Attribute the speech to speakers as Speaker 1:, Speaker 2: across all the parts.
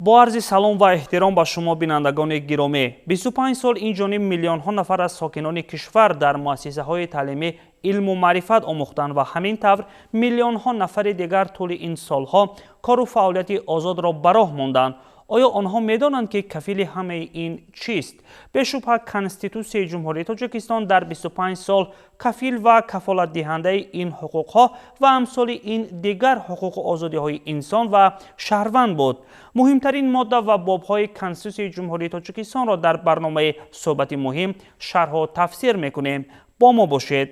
Speaker 1: Бо арзи салом ва эҳтиром ба шумо, бинандагони гиромӣ. 25 сол инҷониб миллионҳо нафар аз сокинони кишвар дар муассисаҳои таълимӣ илму маърифат омӯхтанд ва ҳамин тавр миллионҳо нафари дигар тӯли ин солҳо кору фаъолияти озодро ба роҳ монданд. Оё онҳо медонанд, ки кафили ҳамаи ин чист? Бешубҳа, Конститутсияи Ҷумҳурии Тоҷикистон дар 25 сол кафил ва кафолатдиҳандаи ин ҳуқуқҳо ва амсоли ин дигар ҳуқуқу озодиҳои инсон ва шаҳрванд буд. Муҳимтарин модда ва бобҳои Конститутсияи Ҷумҳурии Тоҷикистонро дар барномаи суҳбати муҳим шарҳу тафсир мекунем. Бо мо бошед.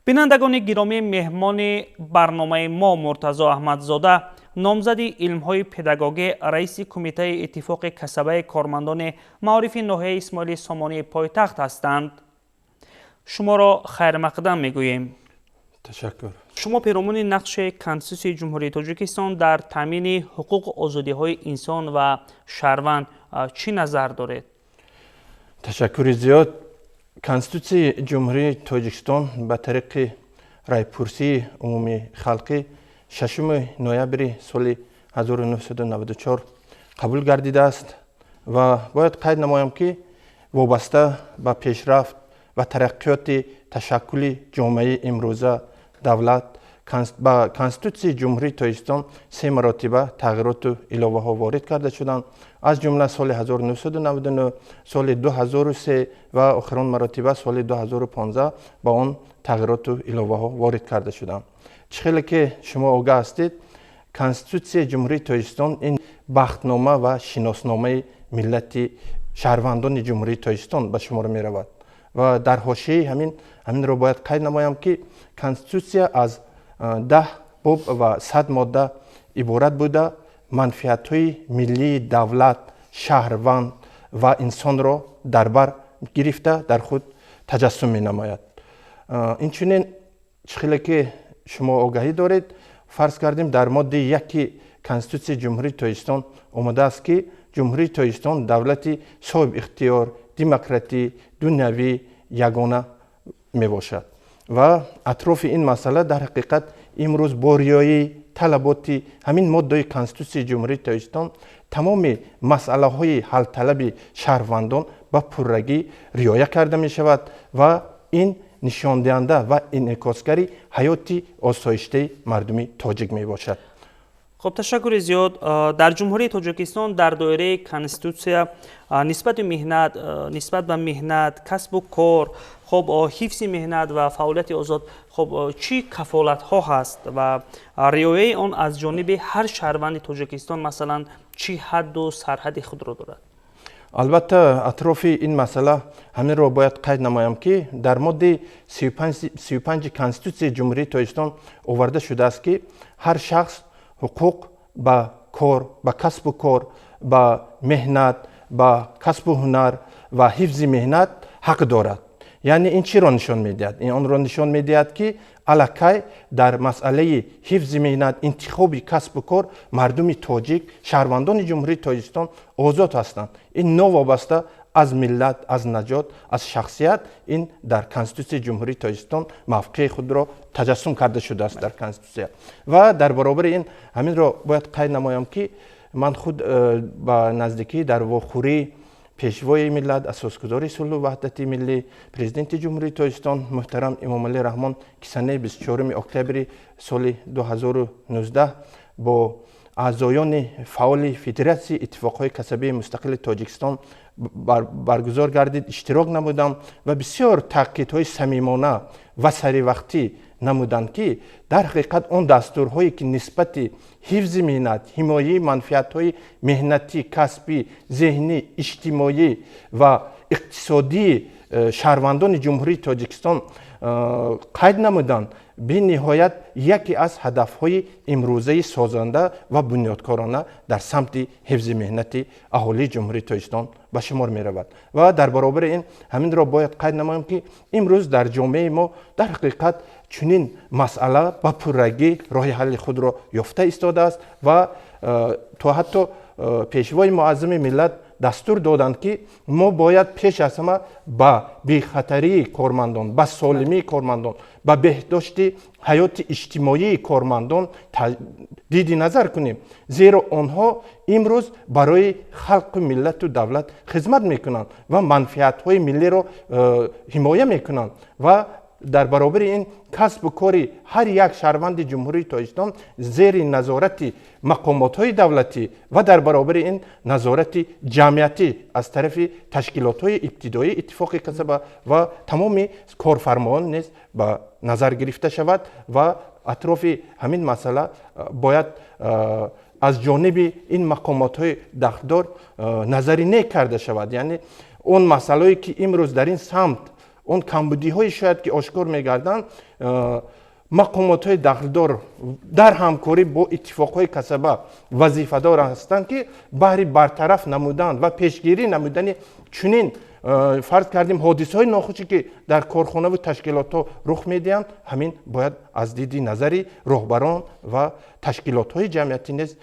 Speaker 1: Бинандагони гиромӣ, меҳмони барномаи мо Муртазо Аҳмадзода, номзади илмҳои педагогӣ, раиси кумитаи иттифоқи касабаи кормандони маорифи ноҳияи Исмоили Сомонии пойтахт ҳастанд. Шуморо хайрмақдам мегӯем.
Speaker 2: Ташаккур.
Speaker 1: Шумо перомуни нақши Конститутсияи Ҷумҳурии Тоҷикистон дар таъмини ҳуқуқу озодиҳои инсон ва шаҳрванд чӣ назар доред?
Speaker 2: Ташаккури зиёд. Конститутсияи Ҷумҳурии Тоҷикистон ба тариқи райпурсии умумии халқӣ 6 ноябри соли 1994 қабул гардидааст ва бояд қайд намоям, ки вобаста ба пешрафт ва тараққиёти ташаккули ҷомеаи имрӯза давлат ба Конститутсияи Ҷумҳурии Тоҷикистон се маротиба тағйироту иловаҳо ворид карда шуданд, аз ҷумла соли 1999, соли 2003 ва охирон маротиба соли 2015 ба он тағйироту иловаҳо ворид карда шуданд. Чӣ хеле ки шумо огаҳ ҳастед, Конститутсияи Ҷумҳурии Тоҷикистон ин бахтнома ва шиносномаи миллати шаҳрвандони Ҷумҳурии Тоҷикистон ба шумор меравад ва дар ҳошияи ҳаминро бояд қайд намоям, ки Конститутсия аз 10 боб ва 100 модда иборат буда, манфиатҳои миллии давлат, шаҳрванд ва инсонро дар бар гирифта дар худ таҷассум менамояд. Инчунин, чӣ хеле ки шумо огаҳӣ доред, фарз кардем, дар моддаи 1 Конститутсияи Ҷумҳурии Тоҷикистон омадааст, ки Ҷумҳурии Тоҷикистон давлати соҳибихтиёр, демократӣ, дунявӣ, ягона мебошад. Ва атрофи ин масъала дар ҳақиқат имрӯз бо риояи талаботи ҳамин моддаи Конститутсияи Ҷумҳурии Тоҷикистон тамоми масъалаҳои ҳалталаби шаҳрвандон ба пуррагӣ риоя карда мешавад ва ин нишондиҳанда ва инъикосгари ҳаёти осоиштаи мардуми тоҷик мебошад.
Speaker 1: Хуб, ташаккури зиёд. Дар Ҷумҳурии Тоҷикистон дар доираи Конститутсия нисбати меҳнат, нисбат ба меҳнат, касбу кор, хуб, ҳифзи меҳнат ва фаъолияти озод, хуб, чӣ кафолатҳо ҳаст ва риояи он аз ҷониби ҳар шаҳрванди Тоҷикистон, масалан, чӣ ҳадду сарҳади худро дорад?
Speaker 2: Албатта, атрофи ин масъала ҳаминро бояд қайд намоям, ки дар моддаи 35 Конститутсияи Ҷумҳурии Тоҷикистон оварда шудааст, ки ҳар шахс ҳуқуқ ба кор, ба касбу кор, ба меҳнат, ба касбу ҳунар ва ҳифзи меҳнат ҳақ дорад. Яъне ин чиро нишон медиҳад? Ин онро нишон медиҳад, ки аллакай дар масъалаи ҳифзи меҳнат, интихоби касбу кор мардуми тоҷик, шаҳрвандони Ҷумҳурии Тоҷикистон озод ҳастанд. Ин новобаста аз миллат, аз наҷот, аз шахсият, ин дар Конститутсияи Ҷумҳурии Тоҷикистон мавқеи худро таҷассум карда шудааст дар Конститутсия. Ва дар баробари ин ҳаминро бояд қайд намоям, ки ман худ ба наздикӣ дар вохӯрии Пешвои миллат, асосгузори сулҳу ваҳдати миллӣ, Президенти Ҷумҳурии Тоҷикистон муҳтарам Эмомалӣ Раҳмон, ки санаи 24 октябри соли 2019 бо аъзоёни фаъоли Федератсияи иттифоқҳои касабии мустақили Тоҷикистон баргузор гардид, иштирок намудам ва бисёр таъкидҳои самимона ва саривақтӣ намуданд, ки дар ҳақиқат он дастурҳое, ки нисбати ҳифзи меҳнат, ҳимояи манфиатҳои меҳнатӣ, касбӣ, зеҳнӣ, иҷтимоӣ ва иқтисодии шаҳрвандони Ҷумҳурии Тоҷикистон қайд намуданд, бениҳоят яке аз ҳадафҳои имрӯзаи созанда ва бунёдкорона дар самти ҳифзи меҳнати аҳолии Ҷумҳурии Тоҷикистон ба шумор меравад. Ва дар баробари ин ҳаминро бояд қайд намоем, ки имрӯз дар ҷомеаи мо дар ҳақиқат чунин масъала ба пуррагӣ роҳи ҳалли худро ёфта истодааст ва то ҳатто Пешвои муаззами миллат Дастур доданд, ки мо бояд пеш аз ҳама ба бехатарии кормандон, ба солимии кормандон, ба беҳдошти ҳаёти иҷтимоии кормандон диди назар кунем, зеро онҳо имрӯз барои халқу миллату давлат хизмат мекунанд ва манфиатҳои миллиро ҳимоя мекунанд. Ва дар баробари ин касбу кори ҳар як шаҳрванди Ҷумҳурии Тоҷикистон зери назорати мақомотҳои давлатӣ ва дар баробари ин назорати ҷамъиятӣ аз тарафи ташкилотҳои ибтидоӣ, иттифоқи касаба ва тамоми корфармоён низ ба назар гирифта шавад. Ва атрофи ҳамин масъала бояд аз ҷониби ин мақомотҳои дахлдор назари нек карда шавад, яъне он масъалое ки имрӯз дар ин самт он камбудиҳое шояд ки ошкор мегарданд, мақомотҳои дахлдор дар ҳамкорӣ бо иттифоқҳои касаба вазифадор ҳастанд, ки баҳри бартараф намудан ва пешгирӣ намудани чунин, фарз кардем, ҳодисаҳои нохуше ки дар корхонаву ташкилотҳо рух медиҳанд, ҳамин бояд аз диди назари роҳбарон ва ташкилотҳои ҷамъиятӣ низ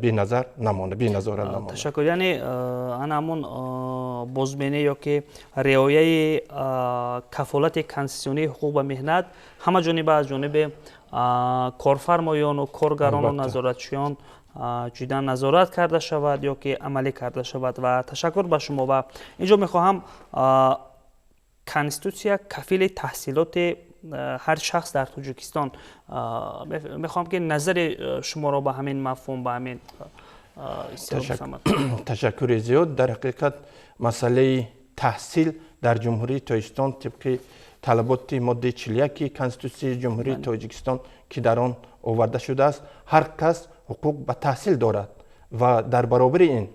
Speaker 2: беназар намонад, беназорат намонад.
Speaker 1: Ташаккур. Яъне ана ҳамон бозбинӣ ё ки риояи кафолати конститутсионии ҳуқуқ ба меҳнат ҳама ҷониба, аз ҷониби корфармоёну коргарону назоратчиён ҷиддан назорат карда шавад ё ки амалӣ карда шавад. Ва ташаккур ба шумо. Ва инҷо мехоҳам, конститутсия кафили таҳсилоти ҳар шахс дар Тоҷикистон, мехоҳам ки назари шуморо ба ҳамин мафҳум, ба ҳамин.
Speaker 2: Ташаккури зиёд. Дар ҳақиқат, масъалаи таҳсил дар Ҷумҳурии Тоҷикистон тибқи талаботи моддаи 41-и Конститутсияи Ҷумҳурии Тоҷикистон, ки дар он оварда шудааст, ҳар кас ҳуқуқ ба таҳсил дорад ва дар баробари ин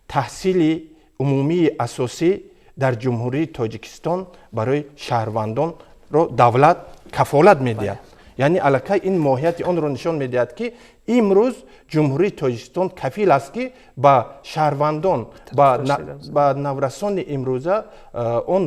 Speaker 2: таҳсили умумии асосӣ дар Ҷумҳурии Тоҷикистон барои шаҳрвандонро давлат кафолат медиҳад. Яъне аллакай ин моҳияти онро нишон медиҳад, ки имрӯз Ҷумҳурии Тоҷикистон кафил аст, ки ба шаҳрвандон, ба наврасони имрӯза он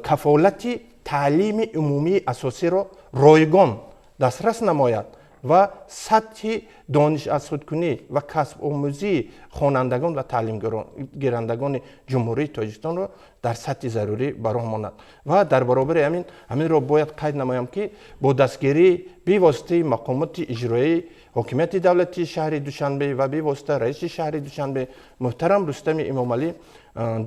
Speaker 2: кафолати таълими умумии асосиро ройгон дастрас намояд ва сатҳи дониш азхудкунӣ ва касбомӯзии хонандагон ва таълимгирандагони Ҷумҳурии Тоҷикистонро дар сатҳи зарурӣ ба роҳ монад. Ва дар баробари ҳамин ҳаминро бояд қайд намоям, ки бо дастгирии бевоситаи мақомоти иҷроии ҳокимияти давлатии шаҳри Душанбе ва бевосита раиси шаҳри Душанбе муҳтарам Рустами Эмомалӣ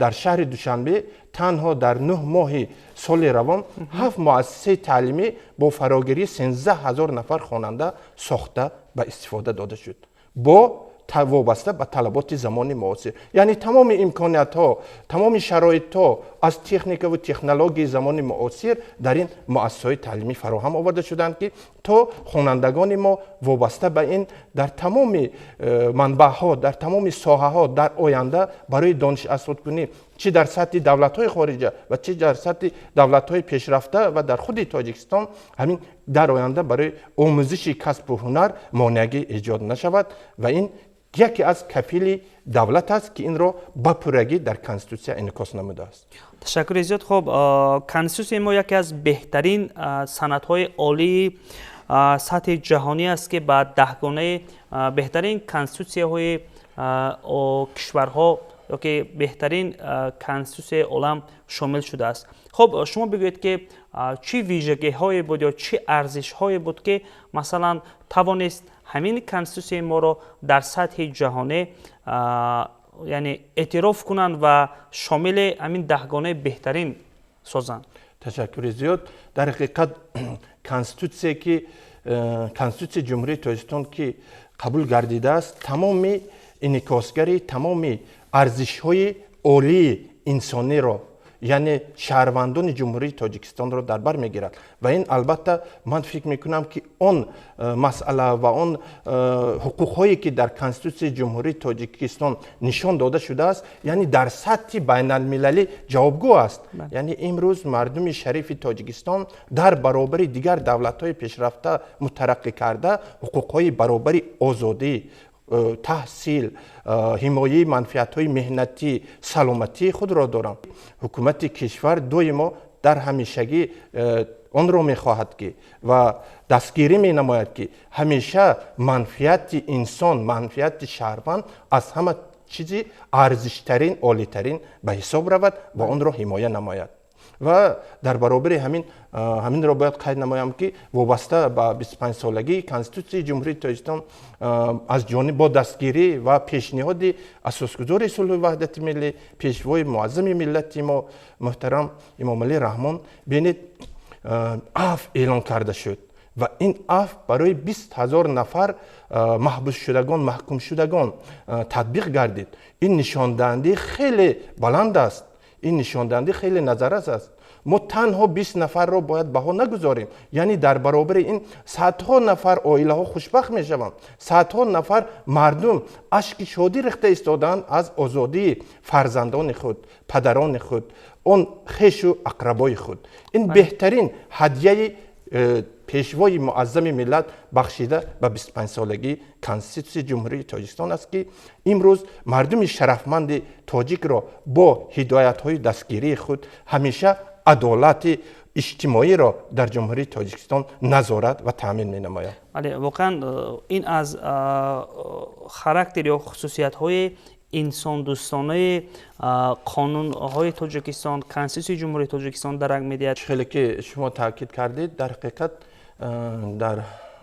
Speaker 2: дар шаҳри Душанбе танҳо дар 9 моҳи соли равон ҳафт муассисаи таълимӣ бо фарогирии 13 000 нафар хонанда сохта ба истифода дода шуд бо вобаста ба талаботи замони муосир, яъне тамоми имкониятҳо, тамоми шароитҳо аз техникаву технологияи замони муосир дар ин муассисаҳои таълимӣ фароҳам оварда шуданд, ки то хонандагони мо вобаста ба ин дар тамоми манбаъҳо, дар тамоми соҳаҳо дар оянда барои дониш азхудкунӣ, чӣ дар сатҳи давлатҳои хориҷа ва чӣ дар сатҳи давлатҳои пешрафта ва дар худи Тоҷикистон, ҳамин дар оянда барои омӯзиши касбу ҳунар монеагӣ эҷод нашавад. Ва ин яке аз кафили давлат аст, ки инро ба пуррагӣ дар Конститутсия инъикос намудааст.
Speaker 1: Ташаккури зиёд. Хуб, Конститутсияи мо яке аз беҳтарин санадҳои олии сатҳи ҷаҳонӣ аст, ки ба даҳгонаи беҳтарин конститутсияҳои кишварҳо ё ки беҳтарин конститутсияи олам шомил шудааст. Хуб, шумо бигӯед, ки чӣ вижагиҳое буд ё чӣ арзишҳое буд, ки масалан тавонист ҳамин конститутсияи моро дар сатҳи ҷаҳонӣ, яъне эътироф кунанд ва шомили ҳамин даҳгонаи беҳтарин созанд?
Speaker 2: Ташаккури зиёд. Дар ҳақиқат, конститутсие ки Конститутсияи Ҷумҳурии Тоҷикистон ки қабул гардидааст, тамоми инъикосгари тамоми арзишҳои олии инсониро, яъне шаҳрвандони Ҷумҳурии Тоҷикистонро дар бар мегирад. Ва ин албатта ман фикр мекунам, ки он масъала ва он ҳуқуқҳое ки дар Конститутсияи Ҷумҳурии Тоҷикистон нишон дода шудааст, яъне дар сатҳи байналмилалӣ ҷавобгӯ аст. Яъне имрӯз мардуми шарифи Тоҷикистон дар баробари дигар давлатҳои пешрафта, мутараққӣ карда, ҳуқуқҳои баробари озодӣ, таҳсил, ҳимояи манфиатҳои меҳнатӣ, саломатии худро доранд. Ҳукумати кишвар доимо дар ҳамешагӣ онро мехоҳад ки ва дастгирӣ менамояд, ки ҳамеша манфиати инсон, манфиати шаҳрванд аз ҳама чизи арзиштарин, олитарин ба ҳисоб равад ва онро ҳимоя намояд. Ва дар баробари ҳамин ҳаминро бояд қайд намоям, ки вобаста ба 25-солагии Конститутсияи Ҷумҳурии Тоҷикистон аз ҷониб бо дастгирӣ ва пешниҳоди асосгузори сулҳу ваҳдати миллӣ, пешвои муаззами миллати мо муҳтарам Эмомалӣ Раҳмон, бинед, афв эълон карда шуд ва ин афв барои 20 000 нафар маҳбусшудагон, маҳкумшудагон татбиқ гардид. Ин нишондиҳандаи хеле баланд аст, ин нишондиҳандаи хеле назаррас аст. Мо танҳо 20 нафарро бояд баҳо нагузорем, яъне дар баробари ин садҳо нафар оилаҳо хушбахт мешаванд, садҳо нафар мардум ашки шодӣ рехта истодаанд аз озодии фарзандони худ, падарони худ, он хешу ақрабои худ. Ин беҳтарин ҳадияи пешвои муаззами миллат бахшида ба 25-солагии Конститутсияи Ҷумҳурии Тоҷикистон аст, ки имрӯз мардуми шарафманди тоҷикро бо ҳидоятҳои дастгирии худ ҳамеша адолати иҷтимоиро дар Ҷумҳурии Тоҷикистон назорат ва таъмин менамояд.
Speaker 1: Бале, воқеан ин аз характер ё хусусиятҳои инсондӯстонаи қонунҳои Тоҷикистон, Конститутсияи Ҷумҳурии Тоҷикистон дарак медиҳад.
Speaker 2: Хеле ки шумо таъкид кардед, дар ҳақиқат дар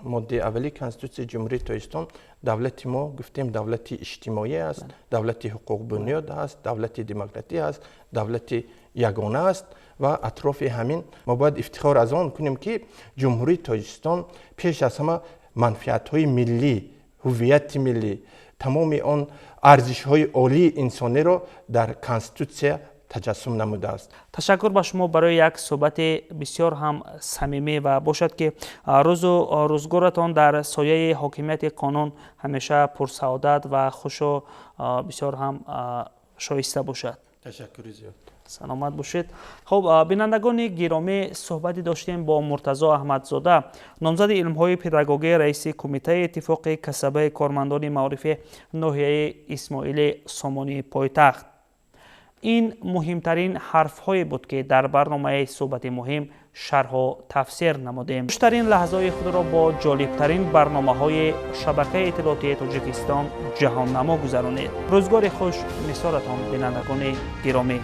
Speaker 2: моддаи аввали Конститутсияи Ҷумҳурии Тоҷикистон давлати мо, гуфтем, давлати иҷтимоӣ аст, давлати ҳуқуқбунёд аст, давлати демократӣ аст, давлати ягона аст. Ва атрофи ҳамин мо бояд ифтихор аз он кунем, ки Ҷумҳурии Тоҷикистон пеш аз ҳама манфиатҳои миллӣ, ҳуввияти миллӣ, тамоми он арзишҳои олии инсониро дар Конститутсия таҷассум намудааст.
Speaker 1: Ташаккур ба шумо барои як суҳбати бисёр ҳам самимӣ ва бошад, ки рӯзу рӯзгоратон дар сояи ҳокимияти қонун ҳамеша пурсаодат ва хушу бисёр ҳам шоиста бошад.
Speaker 2: Ташаккури зиёд.
Speaker 1: Саломат бошед. Хуб, бинандагони гиромӣ, суҳбате доштем бо Муртазо Аҳмадзода, номзади илмҳои педагогӣ, раиси Кумитаи иттифоқи касабаи кормандони маорифи ноҳияи Исмоили Сомонии пойтахт. Ин муҳимтарин ҳарфҳое буд, ки дар барномаи суҳбати муҳим шарҳу тафсир намудем. Хуштарин лаҳзаҳои худро бо ҷолибтарин барномаҳои шабакаи иттилоотии Тоҷикистон «Ҷаҳоннамо» гузаронед. Рӯзгори хуш нисоратон, бинандагони гиромӣ.